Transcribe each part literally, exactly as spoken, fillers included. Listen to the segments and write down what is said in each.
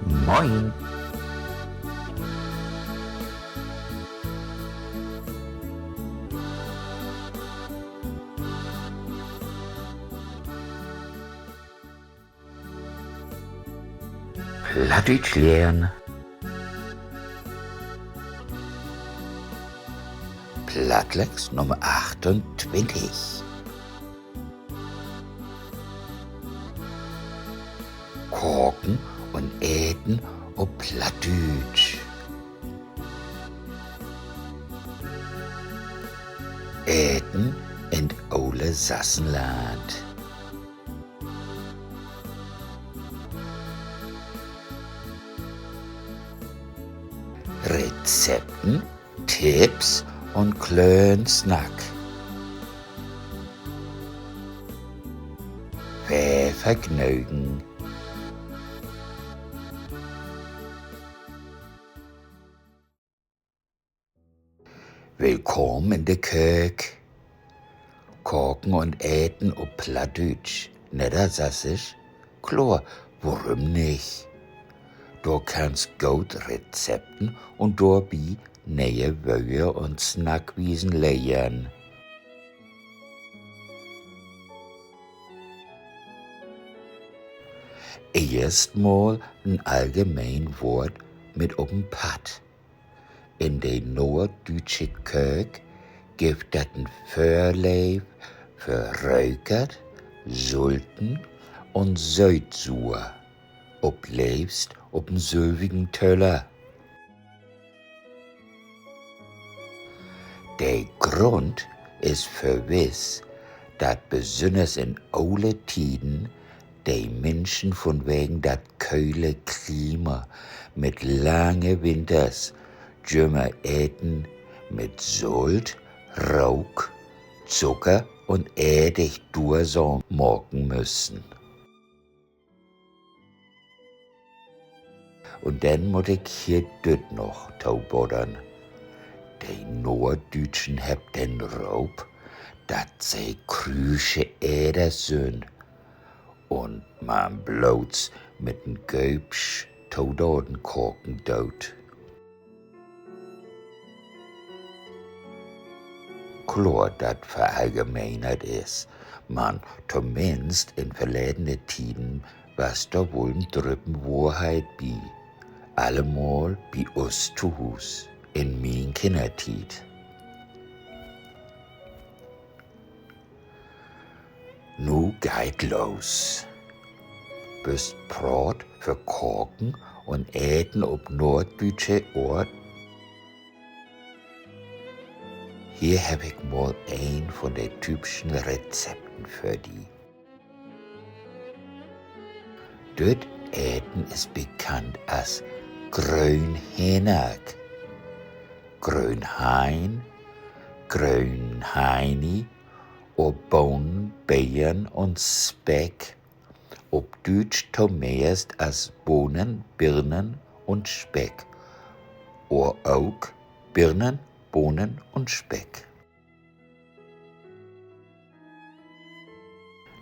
Moin. Plattdüütsch lehren. Plattlex Nummer achtuntwintig. Kaken un Eten op Plattdüütsch. Eten in't ole Sassenland. Rezepten, Tipps un Klöönsnack. Veel Vergnögen. Willkamen in de Köök. Kaken un Eten op Plattdüütsch, Neddersassisch? Kloor, worüm nich? Dor kannst goot Rezepten un dorbi ne'e Wöör un Snackwiesen lehren. Eerstmal en allgemeen Woort mit op en Padd. In de norddüütsche Köök gifft dat en Vörleev för Rökert, Sulten un Söötsuur, op leevst op en sülvigen Töller. De Grund is verwiss, dat besünners in ole Tieden de Minschen vunwegen dat köhle Klima mit lange Winters jümmer Eten mit Sult, Rook, Zucker un Eddich duersaam maken müssen. Un denn mutt ik hier düt noch toboddern. De Norddüütschen hebbt den Roop, dat se krüüsche Eters sünd un man bloots mit en Gööpsch Todaten kaken doot. Kloor, dat verallgemeenert is, man tominnst in verledene Tieden was dor woll en Drüppen Wohrheit bi. Allemal bi us to Huus, in mien Kinnertied. Nu geiht los. Büst praat för Kaken un Eten op norddüütsche Oort? Hier heff ik mal een vun de typschen Rezepten för di. Düt Eten is bekannt as Gröönhinnerk, Gröönhein, Gröönheini, or Bohnen, Beern un Speck, op Düütsch tomeist as Bohnen, Birnen und Speck or ok Birnen, Bohnen und Speck.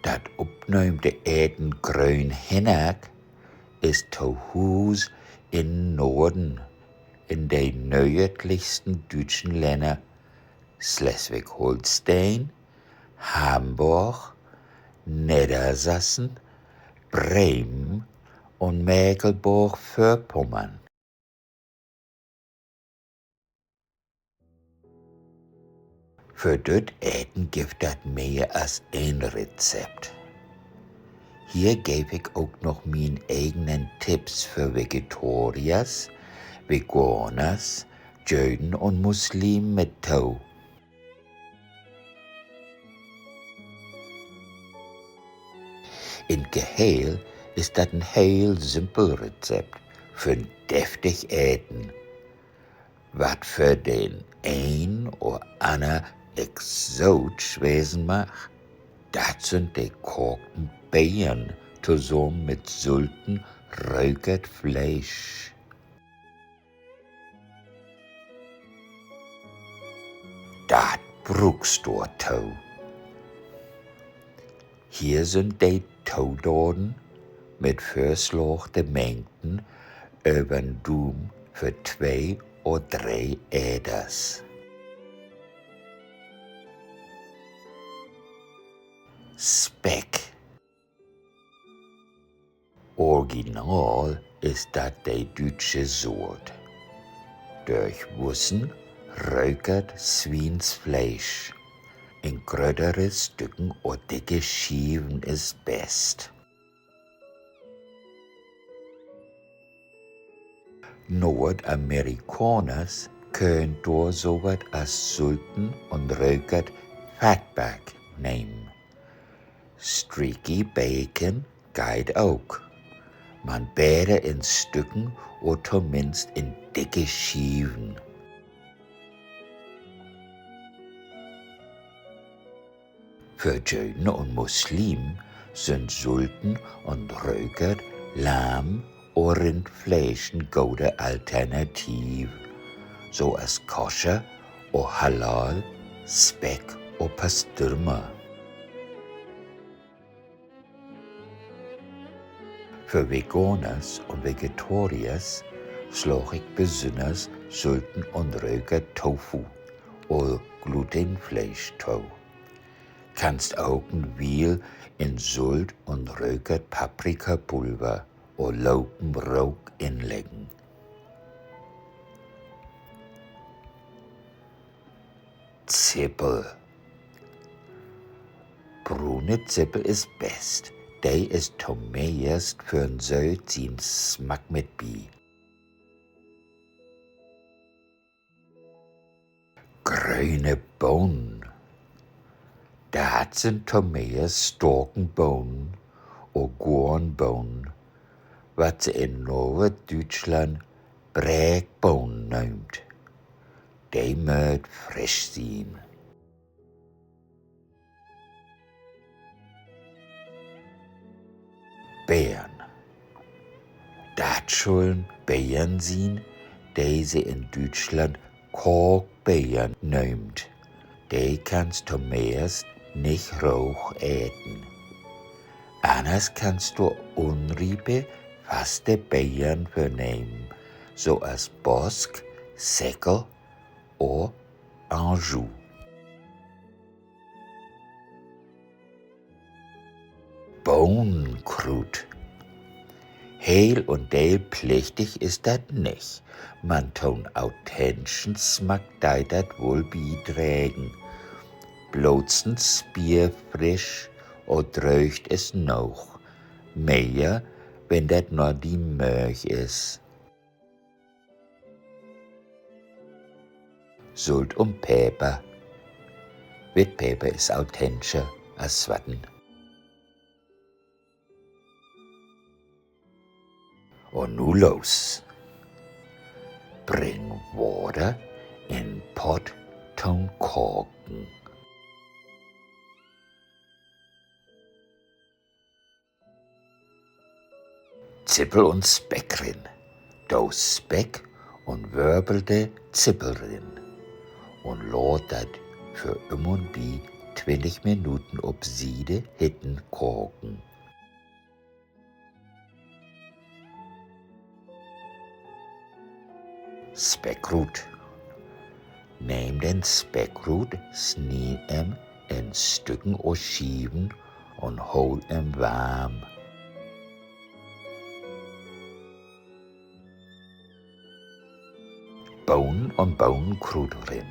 Dat opnöömte Eten Gröönhinnerk is to Huus in Noorden, in de nöördlichsten düütschen Länner Sleswig-Holsteen, Hamborg, Neddersassen, Bremen un Mekelborg-Vörpommern. För düt Eten gifft dat mehr as een Rezept. Hier geev ik ok noch mien egenen Tipps för Vegetariers, Veganers, Jöden un Muslim mit to. In't Geheel is dat en heel simpel Rezept för en deftig Eten. Wat för den een or anner exootsch wesen mag, dat sünd de kaakten Beern tosamen mit sulten, rökert Fleesch. Dat bruukst dorto: Hier sünd de Todaten mit vörslaagte Mengden Över'n Duum för twee or dree Eters. Speck. Original is dat de düütsche Soort. Dörchwussen, rökert Swiensfleesch. In gröttere Stücken or dicke Schieven is best. Noordamerikaners köönt dor so wat as sulten un rökert Fatback nehmen. Streaky Bacon geiht ok, man beter in Stücken or tominnst in dicke Schieven. För Jöden un Muslim sünd sulten un rökert Lamm- or Rindfleesch en gode Alternativ, so as Koscher or Halal, Speck or Pastürma. För Veganers un Vegetariers slaag ik besünners sulten un rökert Tofu or Glutenfleesch to. Kannst ok en Wiel in Sult un rökert Paprikapulver or lopen Rook inleggen. Zippel. Brune Zippel is best. De is tomeist för 'n söten Smack mit bi. Gröne Bohnen. Dat sünd tomeist Stakenbohnen or Goornbohnen, wat se in Noorddüütschland Breekbohnen nöömt. De mööt frisch sien. Beern. Dat schullen Beern sien, de se in Düütschland Kaakbeern nöömt. De kannst tomeist nich roh eten. Anners kannst du unriepe, faste Beern för nehmen, so as Bosk, Seckel or Anjou. Bohnenkruut. Heel un deel plichtig is dat nich, man to'n authentischen Smack deit dat woll bidregen. Blots en Spier frisch or dröögt is noog. Mehr, wenn dat na dien Möög is. Sult un Peper. Wittpeper is authentischer as swatten. Un nu los. Bring Water in Pott to'n Kaken. Zippel un Speck rin. Do Speck un wörpelte Zippel rin. Un laat dat för üm un bi twintig Minuten op Siede hitten kaken. Speck rut. Nehm den Speck rut, snie em in Stücken or Schieven un hool em warm. Bohnen un Bohnenkruut rin.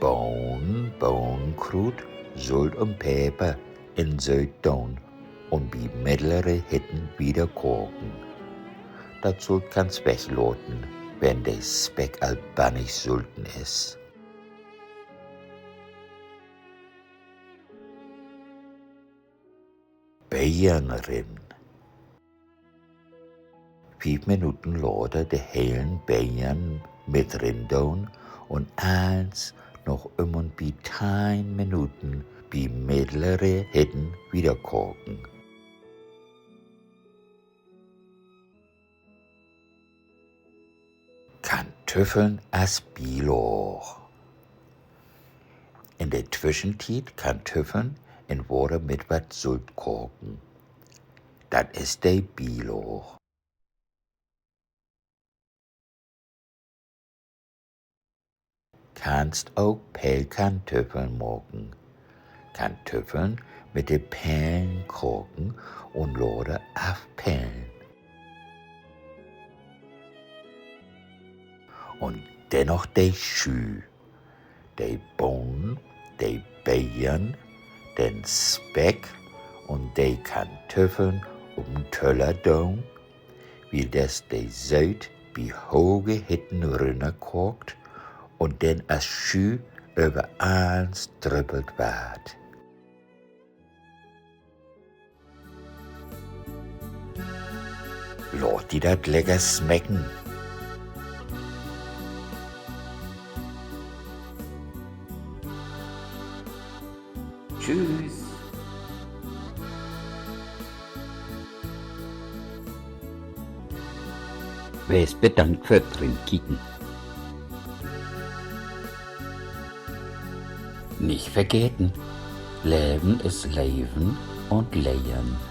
Bohnen, Bohnenkruut, Sult un Peper in Sööt doon un bi middlere Hitten wieder kaken. Dat Sult kannst weglaten, wenn de Speck al bannig sulten is. Beern rin. Fief Minuten later de helen Beern mit rin doon un allens noch üm un bi teihn Minuten bi middlere Hitten wieder kaken. Kantüffeln as Bilaag. In de Twischentiet Kantüffeln in Water mit wat Sult kaken. Dat is de Bilaag. Kannst ok Pellkantüffeln maken. Kantüffeln mit de Pellen kraken un later afpellen. Un denn noch de Schü. De Bohnen, de Beern, den Speck un de Kantüffeln op en Töller doon, wieldes de Sööt bi hoge Hitten rünnerkaakt un denn as Schü över allens drüppelt warrt. Laat di dat lecker smecken. Tschüss. Wees bedankt för't Rinkieken. Nich vergeten: Leven is Leven un Lehren.